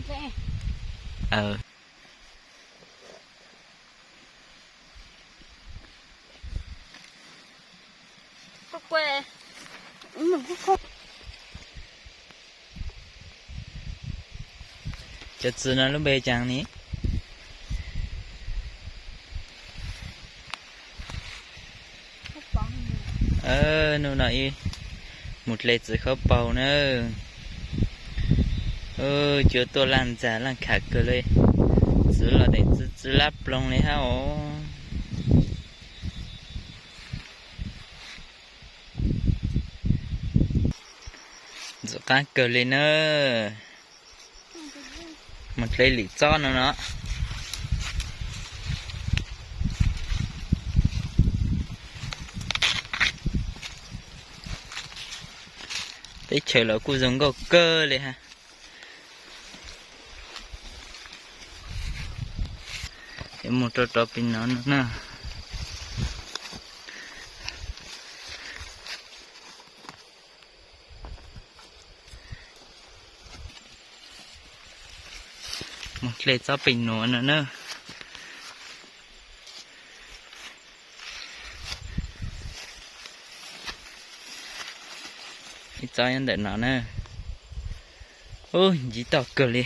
Cov txiv no lub npe cas ni? Hnub no ib mus dle txiv khaub paug na. Cua tuaj laj ntxag laj kham kawg li. Txiv los teem txiv txiv lab ploog li hab os. Ntxim qab kawg li na. Mus dle lwm tsob no no. Teb chaws los kuj zoo nkauj kawg li hab. Yuav mus rau rov pem no no na. Mus dle tsob pem nuav no na. Ib tsob nyob ntawm no na. Ub, nciv toj kawg li.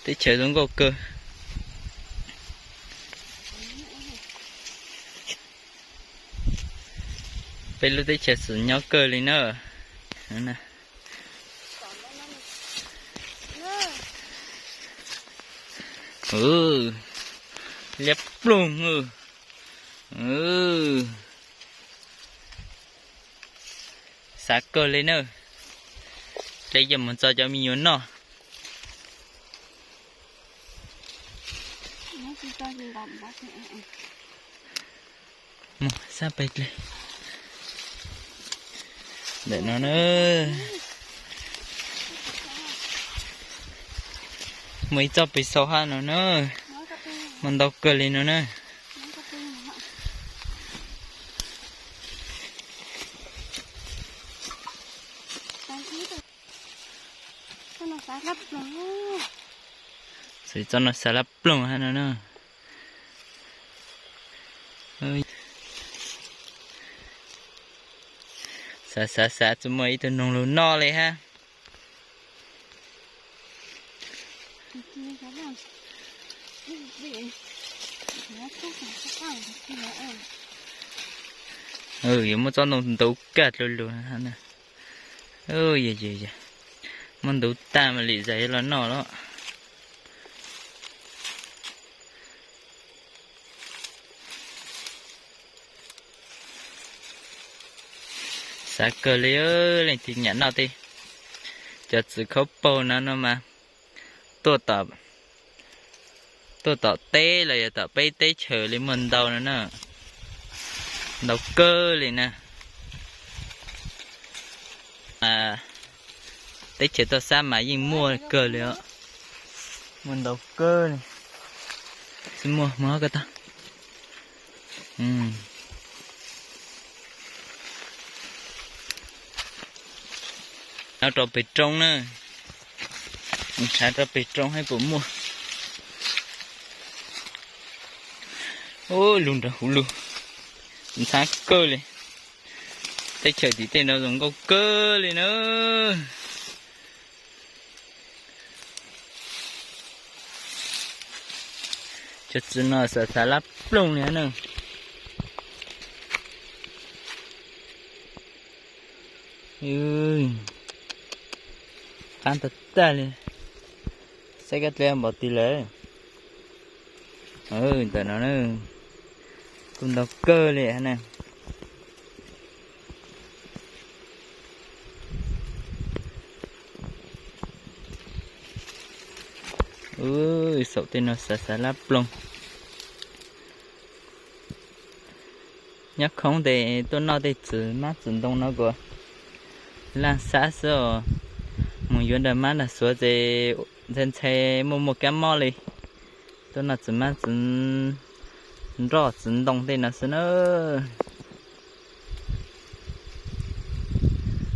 Teb chaws zoo nkauj kawg. Peb lub teb chaws xwm nyob kawg li na. Liab ploog. Xav kawg li na. Dle coj mus txog cov me nyuam noj. Mus sab pem dle. Ntawm no na. Muaj ib tsob pem saum hab no na. Muaj ntau kawg li no na. Txoj no xav lab ploog hab no na. Xav xav xav tsis muaj ib tug noog lug noj li hab. Yuav muab tsob ntoo ntuv kaj dlua lug. Muab ntuv tag mas lim zais yuav los noj lawm. Xav kawg li, leej twg nyam noj tej cov txiv khaub paug no no mas tuaj tom teb los yog tom peb teb chaws li muaj ntau no na. Ntau kawg li na. Teb chaws Toj Xab mas yeej muaj kawg li os. Muaj ntau kawg li. Tsis muaj hmo ko tau. Nyob rau pem roob na. Ntshav rau pem roob saib puas muaj. Ub, lug nrag huv lug. Ntxhab kawg li. Teb chaws tim tej no zoo nkauj kawg li na. Cov txiv no xav xav lab ploog li na. Qab tag tag li. Saib kab dleb npaum twg lawm. Ntawm no kuj ntau kawg li na. Saum tej no xav xav lab ploog. Nyob khoob tes tuaj noj tej txiv mab txiv ntoo no kuj laag xab xwb os. Mus yuav nrag mab nrag suav ces ntxhais ntxhais muaj muaj kab mob li. Tuaj noj txiv mab txiv Nroj txiv ntoo tej no xwb na.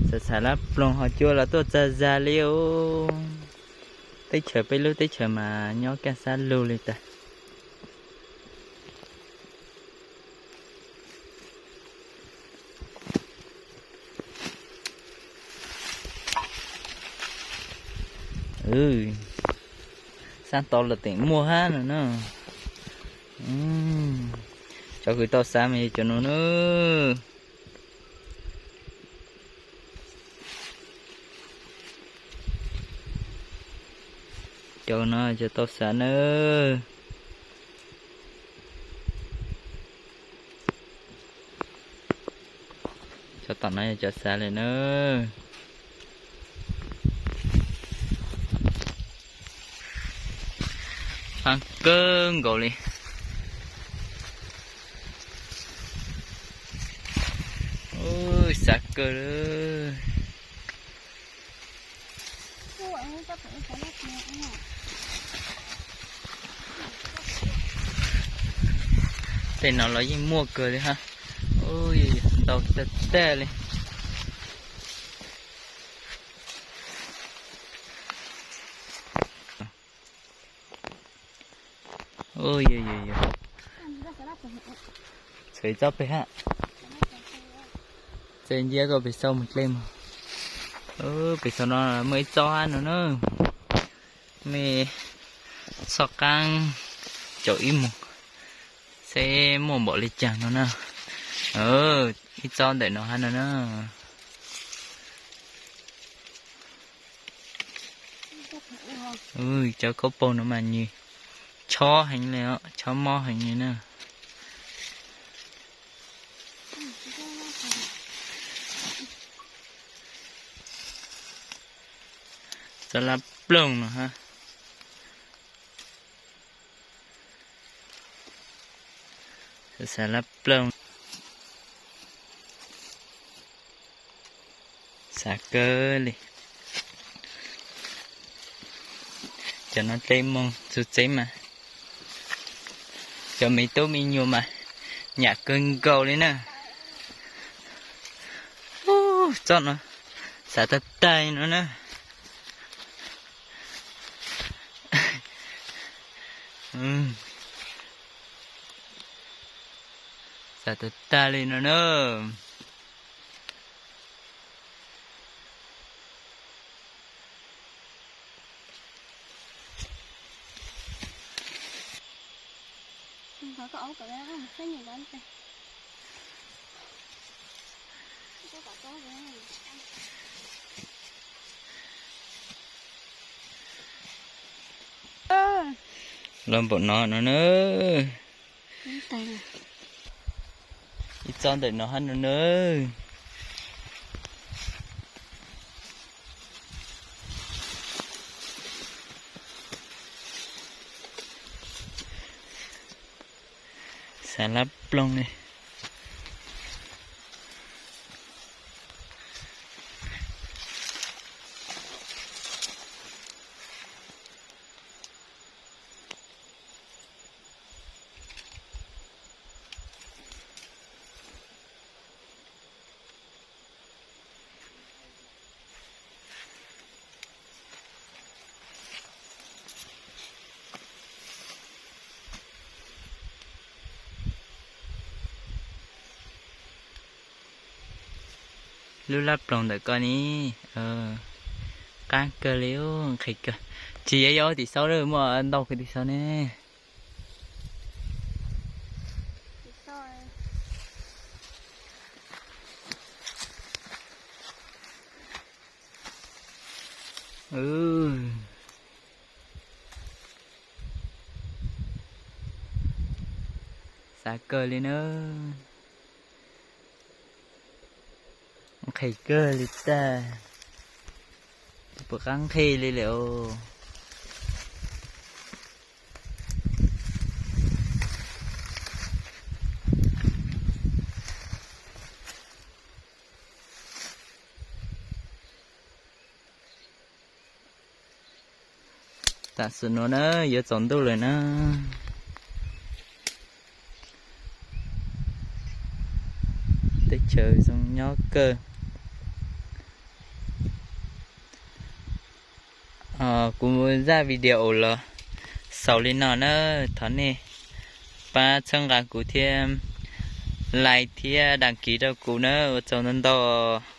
Xav xav lab ploog ho cua los tuaj txag zag li os. Teb chaws peb lub teb chaws mas nyob kaj xab lug li tas. Xab tau los teem muaj hab no na. Cov kws tau xav mas yog cov no na. Cov no cov tau xav na. Cov tom no yog cov xav li na. Qaab kawg nkaus li. Xav kawg li. Tej no los yeej muaj kawg li hab. Ntau tag tag li. Txhua ib txob peg hab. Txawm nciab koj pem xaus mus dlej mog. Pem xaus no muaj ib txob hab no na. Mej txhob qaab caum ib mus seb muaj npaum li caag no na. Ib txob ntawm no hab no na. Cov khaub paug no mas nws chob heev li os, chob mob heev li na. Txoj lab ploog no hab. Xav lab ploog. Xav kawg li. Cov no dlej moog txug tsev mas cov me tub me nyuam mas nyam kawg nkaus li na. Txoj no xav tag tag no na. Xav tag tag li no na. Los npaum no no na. Ib txob ntawm no hab no na. Xav lab ploog li. Lub lab ploog ntawm koj ne, qaab kawg li, nqhis kawg. Tsis yog yog tim saud lawm, muaj ntau kawg tim saud ne. Xav kawg li na. Nqhis kawg li tag. Puas qab nqhis li lawm os. Tam sim no na, yuav tsaus ntuj lawm na. Teb chaws zoo nyob kawg. Kuv zaj video los xaus li no na, thov nej pab txhawb nqa kuv thiab, like thiab đăng ký rau kuv na, ua tsaug ntau ntau.